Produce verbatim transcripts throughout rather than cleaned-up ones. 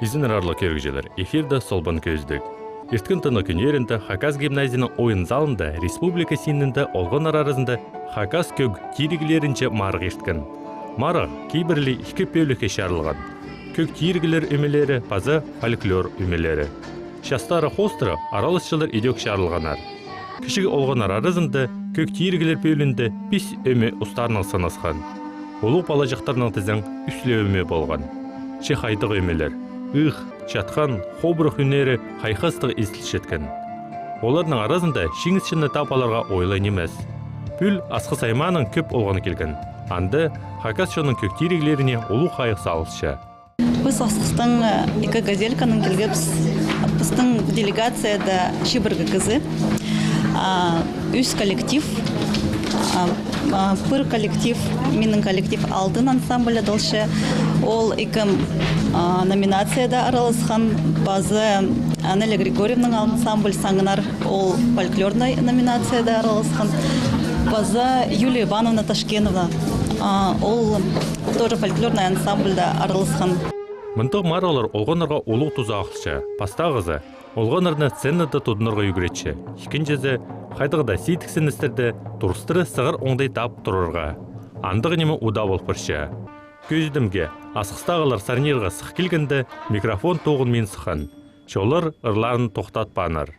Изеннер, аарлығ кӧрігҷілер, эфирде «Солбан кӧзідіг». Ирткен тынағ кӱннерінде Хакас гимназияның ойын залында республика синінде олғаннар аразында хакас кӧг тиріглерінҷе марығ ирткен. Марығ кибірлей ікі пӧлікке чарылған: кӧг тиріглер ӧмелері паза фольклор ӧмелері. Частары хоостыра араласчылар идӧк чарылғаннар. Кічіг олғаннар аразында кӧг тиріглер пӧлиинде пис ӧме устарнаң сынасхан. Улуғ палаҷахтарнаң тізең ӱс ле ӧме полған. Че хайдағ ӧмелер, ыых, чатхан, хобырах ӱннері хайхастығ изілчеткен. Оларның аразында чиңісчіні таап аларға оңай нимес. Пӱӱл Асхыс аймаанаң кӧп олған килген. Анда хакас чонның кӧг тиріглеріне улуғ хайығ салылча. Піс Асхыстаң, э, ікі газельканаң килгебіс. Пістің делегацияда чибіргі кізі, а, ӱс коллектив, а, а, пір коллектив, минің коллектив «Алтын» ансамбль адалча. Ол ікі, а, номинацияда араласхан, паза Анеля Григорьевнаның ансамбль «Саңнар», ол фольклорнай номинацияда араласхан, паза Юлия Ивановна Ташкенова, а, ол тоже фольклорнай ансамбльда араласхан. Мындағ марығлар олғаннарға улуғ туза ағылча. Пастағызы, олғаннарны сценада тудынарға ӱгретче. Ікінҷізі, хайдағ даа сидіксіністерді турыстыра сығар оңдай таап турарға. Андағ ниме удаа пол парча. Кӧзідімге, Асхыстағылар сарнирға сых килгенде, микрофон тоғын мин сыххан. Че олар ырларын тохтатпааннар.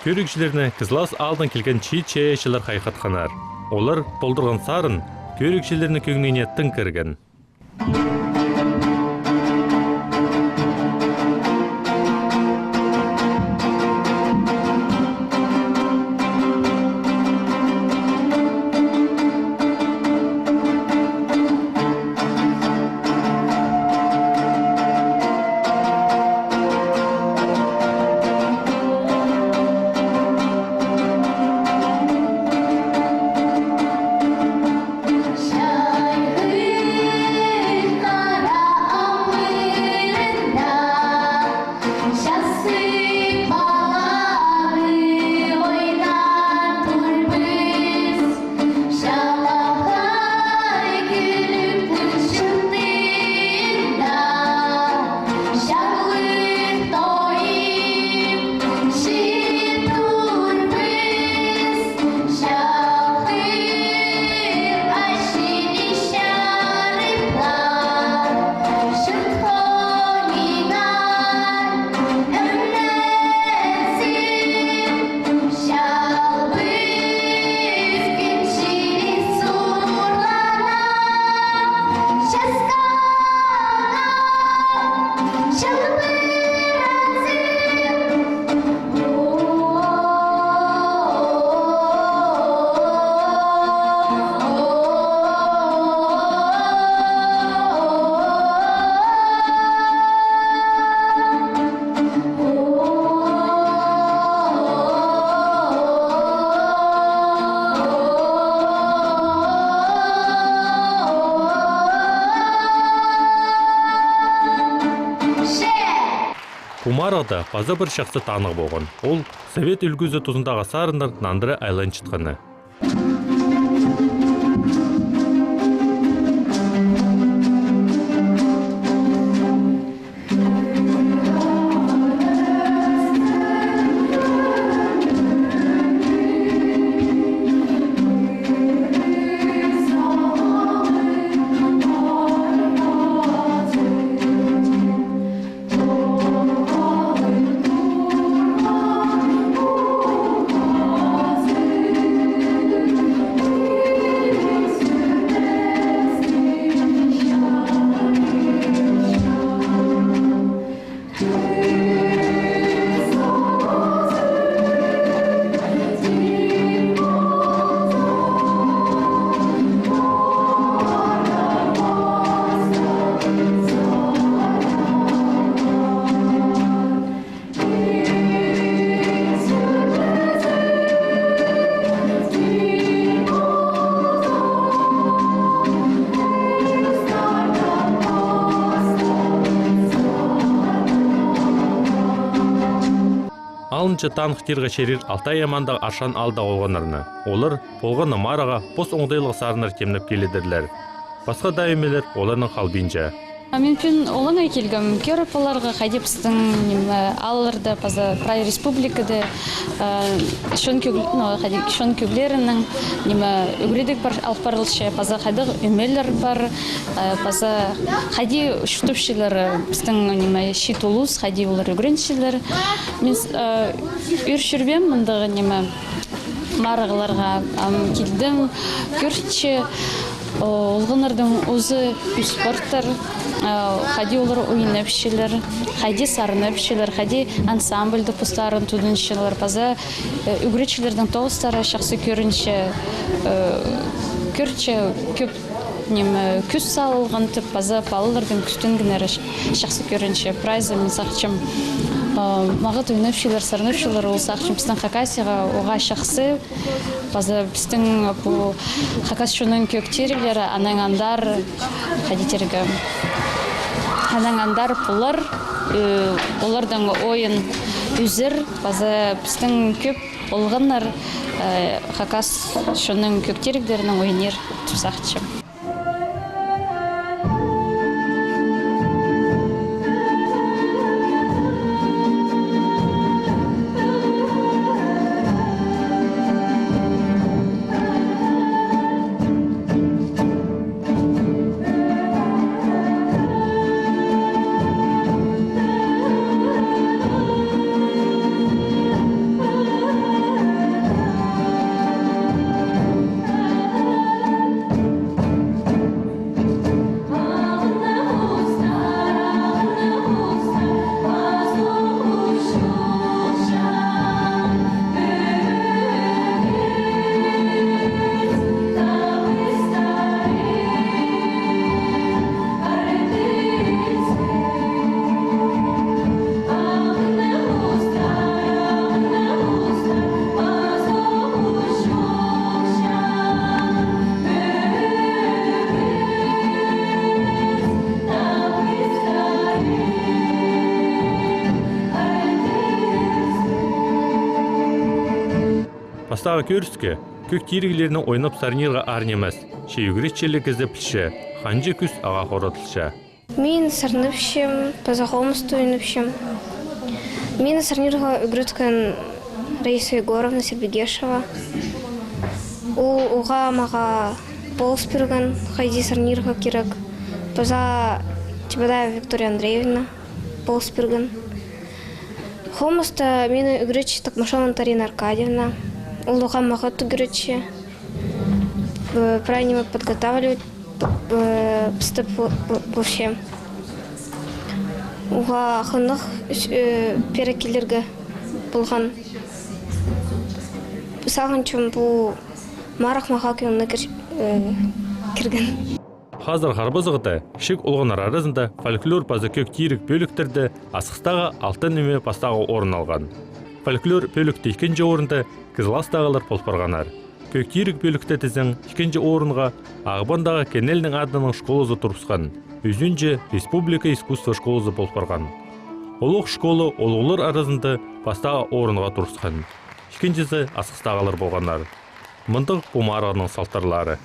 Кӧрігҷілерні Кызлас аалдаң килген чиит чайаачылар хайхатханнар. Олар толдырған сарын кӧрігҷілернің кӧңніне тың кірген. Пу марығда паза пір чахсы танығ полған. Ол совет ӱлгӱзі тузындағы сарыннар нандыра айланчатханы. Алынҷа танығ тирге чарир Алтай аймағындағы Аршан аалдағы олғаннарны. Олар полған на марығға пос оңдайлығ сарыннар тимнеп киледірлер. Пасха даа ӧмелер оларның халбинча. А мин пӱӱн олаңай килгем кӧріп аларға, хайди пістің, ниме, аалларда, паза прай республикада, э, чон кӧг-, ну, хайди, чон кӧглерінің, ниме, ӱгредіг пар, алып парылча, паза хайдағ ӧмелер пар, э, паза хайди чуртапчалар, э, пістің, ниме, чиит улус, хайди олар ӱгренчелер. Мин с-, э, ӱр чӧрбеем мындағ, ниме, марығларға, ам килдім, кӧрче, о, олғаннарның узы ӱс партар, э, хайди олар ойнапчалар, хайди сарнапчалар, хайди ансамбльде постарын тудынчалар, паза, э, ӱгретчілернің тоғыстары чахсы кӧрінче, э, кӧрче кӧп, ниме, кӱс салылған тіп, паза палаларның кӱстенгеннері чахсы кӧрінче. Прайзы, мин сағынчам, э, мағат ойнапчалар, сарнапчалар, ол сағынчам, пістің Хакасияға уғаа чахсы. Паза пістің пу хакас чонның кӧг тиріглері, анаң андар, хайди тирге, анаң андар пулар, э, оларның ойын ӱзер, паза пістің кӧп олғаннар, э, хакас чонның кӧг тиріглерінең ойнир тіп сағынчам. Пастағы кӧріске кӧг тиріглерінең ойнап сарнирға аар нимес. Че ӱгретчіліг кізі пілче, ханҷа кӱс ағаа хоратылча. Мин сарнапчам, паза хомысты ойнапчам. Мині сарнирға ӱгреткен Раиса Егоровна Сербегешева. Ол уғаа мағаа полыс пирген, хайди сарнирға кирек. Паза Чебодаева Виктория Андреевна полыс пирген. Хомыста мині ӱгретче Токмашова Антарина Аркадьевна. Ол уғаа мағат ӱгретче. Э, прай ниме подготавливать, э, пісті пу-, пу-, пулча. Уғаа хынығ, э, пеер килерге полған. Сағынчам, пу марығ мағаа кӧңніме кір-, э, кірген. Хазыр Харбазығда кічіг олғаннар аразында фольклор паза кӧг тиріг пӧліктерде Асхыстағы «Алтын ӧме» пастағы орын алған. Фольклор пӧлікте ікінҷі орынды Кізіластағылар пол парғаннар. Кӧг тиріг пӧлікте тізең, ікінҷі орынға Ағбандағы Кенельнің адынаң школазы турысхан, ӱзінҷі республика искусство школазы пол парған. Олох школа улуғлар аразында пастағы орынға турысхан. Ікінҷізі Асхыстағылар полғаннар. Мындағ пу марығның салтарлары.